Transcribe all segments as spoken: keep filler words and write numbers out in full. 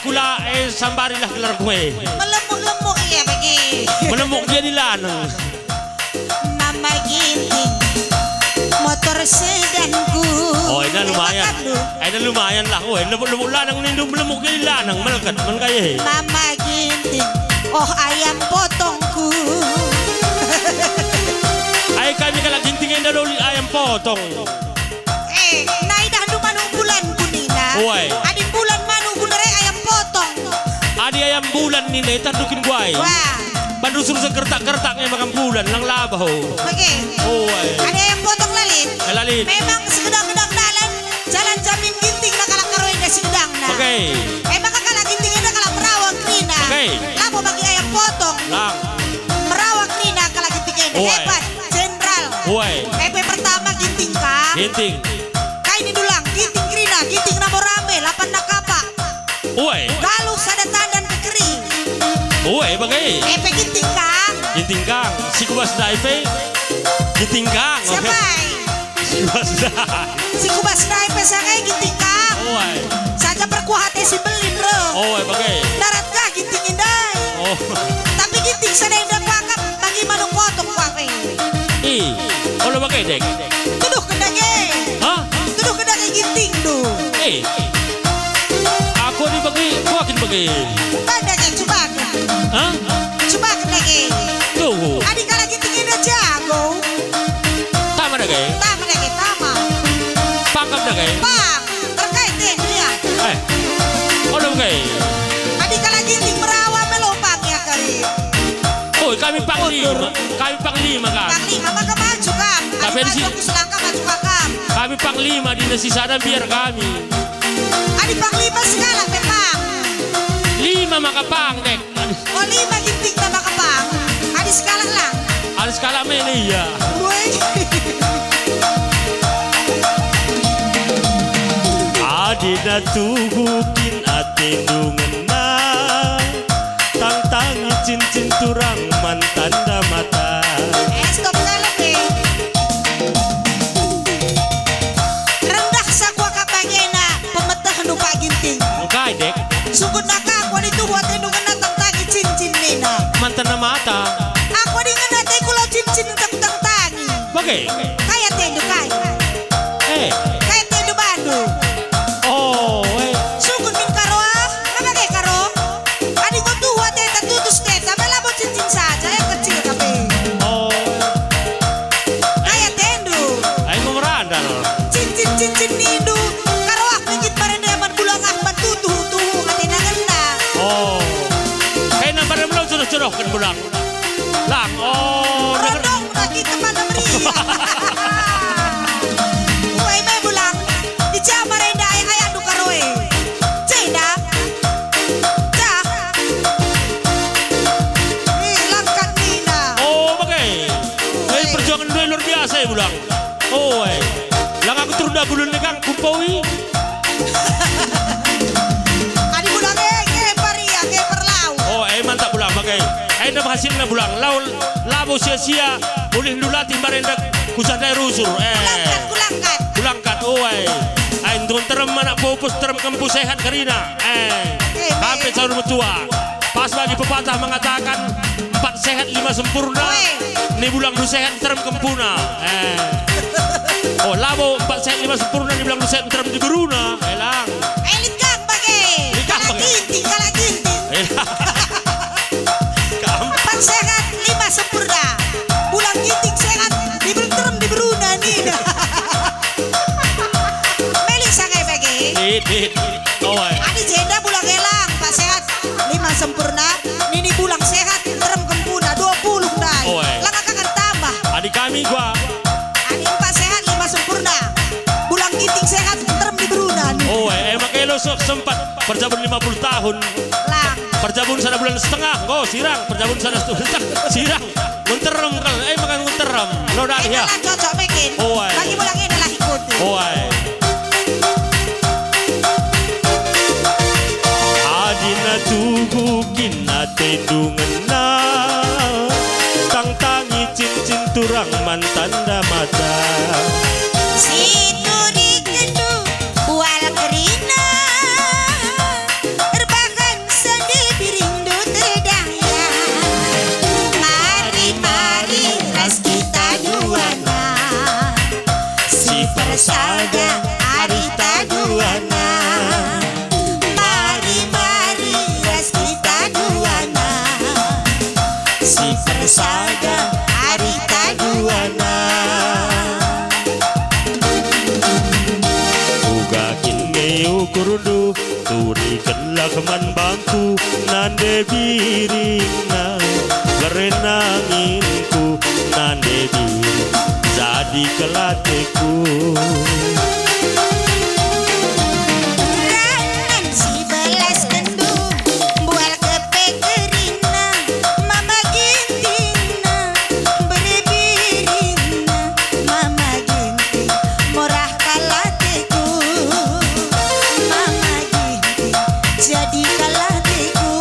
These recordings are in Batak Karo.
Kula, eh, sambarilah gelarku, eh. Melemuk-lemuk ia bagi. Melemuk dia di lanang. Mama Ginting, motor sedanku. Oh, ini lumayan. Makan lu. Eh, ini lumayan lah. Oh, lemuk-lemuk lanang nindu melemuk dia di lanang, melket, men kai, eh. Mama Ginting, oh, ayam potongku. Ai kami kalak Ginting enda loli ayam potong. Eh, nai idahndu manuk bulan kunina? Uai. Adi bulan manuk guna re ayam potong. Adi ayam bulan nina, itandu kin guai. Wah. Bandu suruh segertak-gertak nge makan bulan, lang labah, oh. Oke. Uai. Adi ayam potong lalit. Eh, lalit. Memang segedang-gedang dalan, jalan jamin Ginting na kalak Karo enda segedangna. Oke. Eh, maka kalak Ginting enda kalak Merawang kerina. Oke. Labo bagi ayam potong. Lang. Merawang kerina kalak Ginting enda. Uai. Hebat. Jenderal. Uai. P P pertama Ginting ka? Ginting. Kai nindu lang, Ginting kerina, Ginting nabo rambe, lapan na kapak. Uai. Galuh sada tandan kekeri. Uai, bage. P P Ginting ka? Ginting kang, si kubas ndai pe. Ginting kang, oke. Siapa ai? Si kubas ndai. Si kubas ndai pe sangai Ginting kang. Uai. Saja perkuah ate si belin, bro. Uai, bage. Darat kah Ginting indai. Oh. Tapi Ginting sada enda kuakap bagi manuk potong kuakap e. Ih, olo bage, Dek. Tuduhken dage. Hah? Tuduhken dage Gintingndu. Eh. Aku adi bage, kuakin bage. Kan dage, cubaken. Hah? Cubaken dage. Tuhu. Adi kalak Ginting enda jago. Tama dage. Tama dage, tama. Pangkap dage. Pang. Terkait deh, dia. Eh, olo nge. Adi kalak Ginting Merawa melo pang ya kari. Oi, kami panglima, kami panglima kami. Panglima, maka maju kam. Tapi adi di si- maju aku selangkah, maju kakam. Kami panglima, di nasi sada biar kami. Adi panglima segala pe pang. Lima maka pang, Dek. Oh, lima Ginting tambah kepang. Adi sekalak lang. Adi sekalak mene, iya. Woi. Adina tuhu kin atendu ngena, tangtangi cincin turang man tanda mata. Eh, stop kalak, eh. Rendah sakuakap bagena. Pemetehndu, Pak Ginting. Engkai, Dek? Sukutna ka aku adi tuhu atendu ngena tangtangi cincin nina. Man tanda mata. Aku adi ngena ateku lau cincin enggo kutangtangi. Bage? Kai atendu kai? Eh. Kai atendu bandu? Oh, eh. Sukut min Karo ah. Bage Karo? Adi enggo tuhu ateta tutus teta, me labo cincin saja, eh, kecil ka pe. Oh. Kai atendu? Ai enggo merandal. Cincin-cincin nindu, Karo ah nggit marende man bulang ah man tuhu-tuhu atena ngena. Oh. Kai nambar em lo jodoh-jodohken bulang. Lang, oh, denger. Rondong lagi teman meriah. Uai me bulang. Ica marenda ayah-ayahndu Karo e. Ceda. Dah. Eh, langkat nina. Oh, bage. Eh, perjuangan dua luar biasa ya, bulang. Oh, eh. Lang aku terunda gulun ni kang kupawi. Adi bulang e, nge paria, nge perlau. Oh, eh, mantap bulang, bage. Eh, enda hasilna bulang. Lau, labo sia-sia, mulih ndulatih mbarenda kusah ndai rusur. Eh. Kulangkat, kulangkat. Kulangkat, oh, eh. Eh, nterem anak pupus, nterem kempu sehat kerina. Eh, eh, hampir eh. Sahur metua. Pas bagi pepatah mengatakan, empat sehat, lima sempurna. Oi. Ni bulang du sehat, nterem kempuna. Eh. Oh, labo empat sehat, lima sempurna, ni bulang du sehat, nterem diberuna. Eh, lang. Eh, lit kang bage. Lit kang bage. Kalak Ginting, kalak Ginting. Eh, lang. Kam. Empat sehat, lima sempurna. Bulang Ginting sehat, diber-, nterem diberuna, nina. Melik sangai bage. Lit, lit. Oh, eh. Adi jenda bulang e lang, empat sehat, lima sempurna, nini bulang sehat, nterem kempuna, dua puluh ndai. Oh, eh. Lang aka kan tambah. Adi kami gua. Adi empat sehat, lima sempurna. Bulang Ginting sehat, nterem diberuna. Oh, eh, eh, maka elo se-, sempat perjabun lima puluh tahun. Lang. Perjabun sada bulan setengah, enggo sirang, perjabun sada setengah, sirang. Nterem kal, eh, makan nterem. Lo dah, ya. Inilah cocok bikin. Oh, eh. Bagi bulang ini lah ikuti. Oh, eh. Adina tuhu kin atendu ngena, tangtangi cincin turang man tanda mata. Situri kedu bual kerina, erbah Sada arita duana, mari-mari ras kita duana, si persada arita duana. Uga kin nge ukurndu, turikenlah man bangku, nande biringna, bere nanginku, nande biring, jadi kelateku. Rangen si belaskenndu, mbual kepe kerina, mama gintingna, bere biringna, mama ginting, morah kal ateku, mama ginting, jadi kal ateku.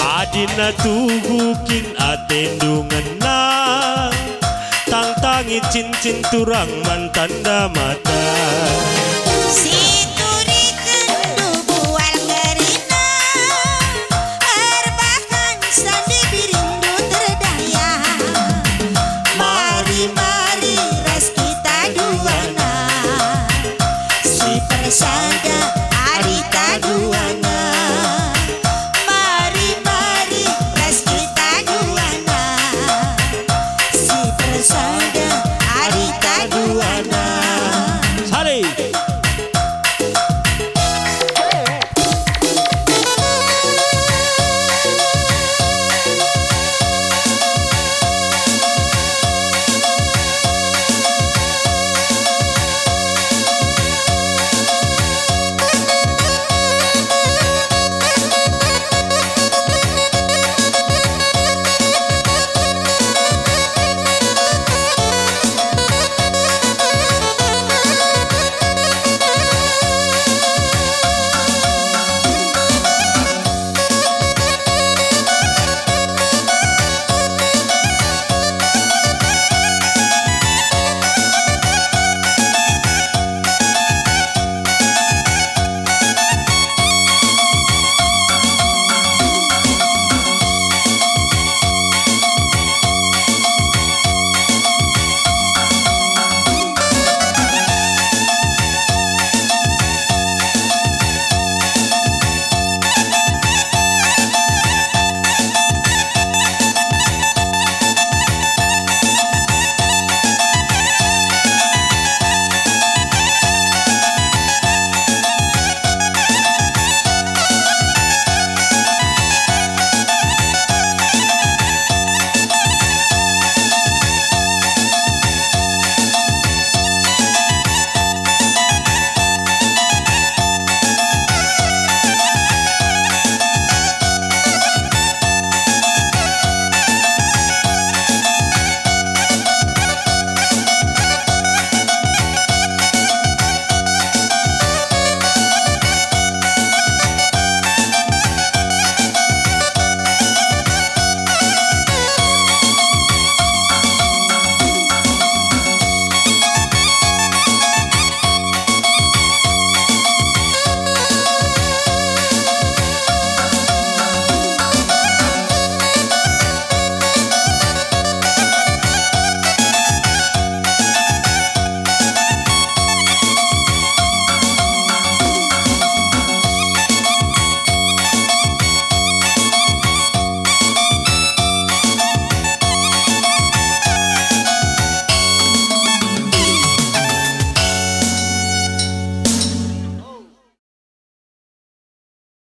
Adina tuhu kin atendu ngena, tangtangi cincin turang man tanda mata. Si turikenndu bual kerina, erbahan sandi biringndu terdaya. Mari-mari ras kita duana, si persada arita duana.